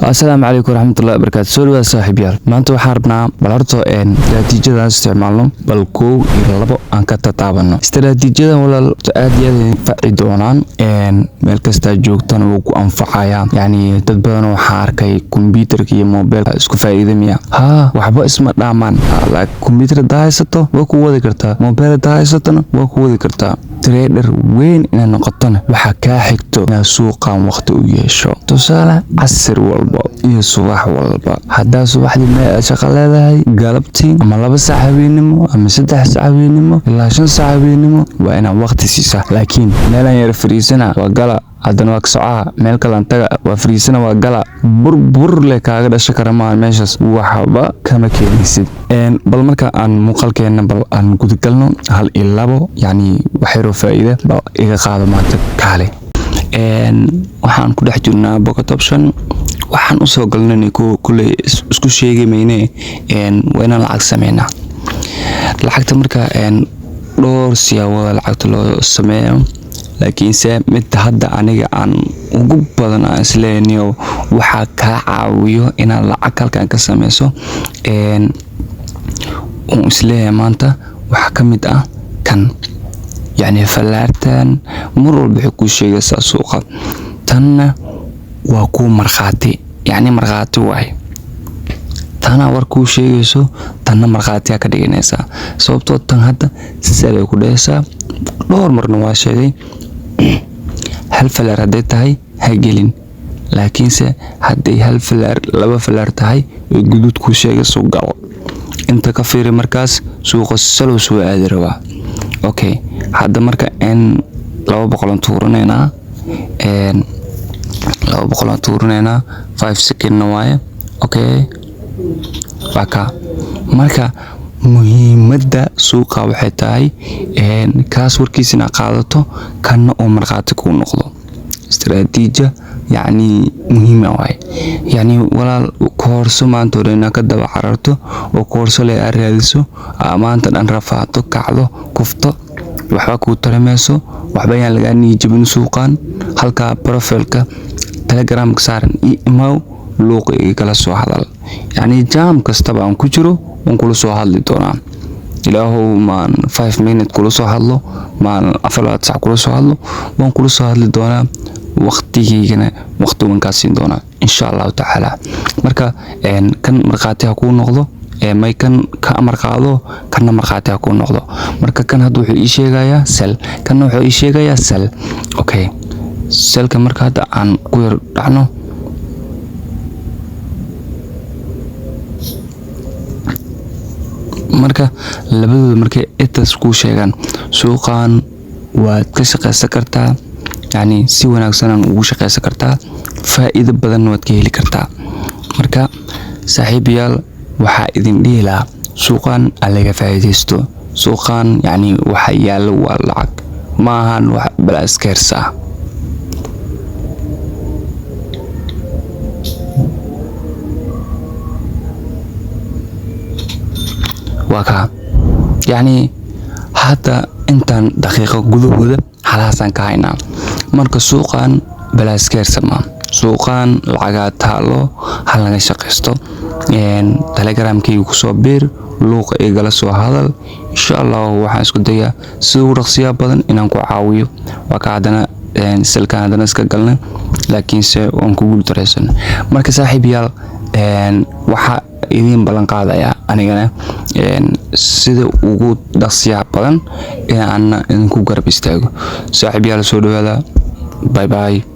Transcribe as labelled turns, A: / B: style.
A: Asalaamu calaykum waraxmatullahi wabarakaatu. Soo dhawaad, saaxiibyaal. Maanta waxaan rabnaa bal horta istaraatiijiyada isticmaalno, bal kow iyo labo aan ka tataabano istaraatiijiyadan. Walaal, aad iyo aad anfaci doonaan, meel kastaa joogtana wuu ku anfacayaa. Yacni dad badan waxaa arkay kombyuutarka iyo mobeelka isku faa'iidamaya. Haa, waxba isma dhaamaan. Kombyuutar haddaa haysato waa ku wadi kartaa, mobeel haddaa haysatona waa ku wadi kartaa. Trader weyn inaad noqotona waxaa kaa xigto inaad suuqan waqti u yeesho. Tusaale, casir walba iyo subax walba, haddaa subaxdii meel aad shaqo leedahay, galabtii ama 2 saac habeenimo ama 3 saac habeenimo ilaa 5 saac habeenimo waa inaad waqti siisaa. Laakiin meelaan yara fariisana waa gala, haddana waa kasocaha, meel kalan taga, waa fariisana, waa gala, burbur leh kaaga dhasho kara maaha, meeshaas waxba kama keenaysid. Bal marka aan muuqaalkeena bal aan gudagalno, hal iyo labo, yacni waxyaroo faa'iida bal iga qaado maanta. Kaale, waxaan ku dhex jirnaa Pocket Option. Waxaan usoo galnay kulley isku sheegi mayne, waa inaan lacag sameynaa. Lacagta marka dhowr siyaabooda lacagta loo sameeyo, laakiinse midda hadda aniga aan ugu badan aan isleeyniyo waxaa kaa caawiyo inaad lacag halkan ka sameyso uun isleeyahay maanta waxaa ka mid ah kan. Yacni fallaartan mar walba waxay kuu sheegaysaa suuqa, tanna waa kuu markhaati, yacni markhaati waaye. Tana war kuu sheegayso, tanna markhaatiyaa ka dhiganaysaa, sababtoo tan hadda sell ay ku dhehaysaa. Dhowr marna waa sheegay, hal falaar hadday tahay ha gelin, laakiinse hadday hal falaar, laba falaar tahay oo guduud kuu sheegayso, gal. Inta ka fiiri, markaas suuqa sell ow soo aadi rabaa. Okay, hadda marka n 200-an tuuranaynaa, 200-an tuuranaynaa, 5 secondna waaye. Okay, waa kaa. Marka muhiimadda suuqa waxay tahay kaas warkiisa inaad qaadato, kanna oo markhaati kuu noqdo. Istaraatiija yacni muhiima waaye. Yacni walaal, koorso maanta oo dhan inaad ka daba cararto oo koorso le aad raadiso, maanta dhan rafaato, kacdo, kufto, waxba kuu taramayso. Waxba yaan lagaa niyad jabin. Suuqan halkaa profilka Telegramka saaran iyo imaw, luuqa iga kala soo hadal. Yacni jam kastaba aan ku jiro waan kula soo hadli doonaa. Ilaahow maan 5 minute kula soo hadlo, maan 24 sac kula soo hadlo, waan kula soo hadli doonaa. Waqtigaygana waqti waan kaa siin doonaa, insha Allahu tacaala. Marka kan markhaati ha kuu noqdo, may kan ka amar qaado, kanna markhaati ha kuu noqdo. Marka kan hadda wuxuu ii sheegayaa sell, kanna wuxuu ii sheegayaa sell. Okay, sellka marka hadda aan ku yar dhacno. Marka labadooda markay intaas kuu sheegaan, suuqan waad ka shaqaysan kartaa, yacni si wanaagsanaan ugu shaqaysan kartaa, faa'iido badanna waad ka heli kartaa. Marka saaxiibayaal, waxaa idin dhihi lahaa suuqan ha laga faa'iidaysto. Suuqan yacni waxa yaallo waa lacag, ma ahan wax balaa ah. Waa kaa. Yacni hadda intaan daqiiqo gudahooda halaasaan ka haynaa. Marka suuqan balaaskeersa ma, suuqan lacagaa taalo, ha laga shaqaysto. Telegramkayga kusoo biir, luuqa igala soo hadal. Insha Allahu waxaan isku dayaa sida ugu dhaqsiyaa badan inaan ku caawiyo. Waa ka haddana sellkan haddana iska galnay, laakiinse waan ku guuldaraysan. Marka saaxiibayaal, waxaa idiin ballan qaadayaa anigana sida ugu dhaqsiyaha badan in aanna idinku garab istaago. Saaxiibayaal, soo dhawaada. Bye bye.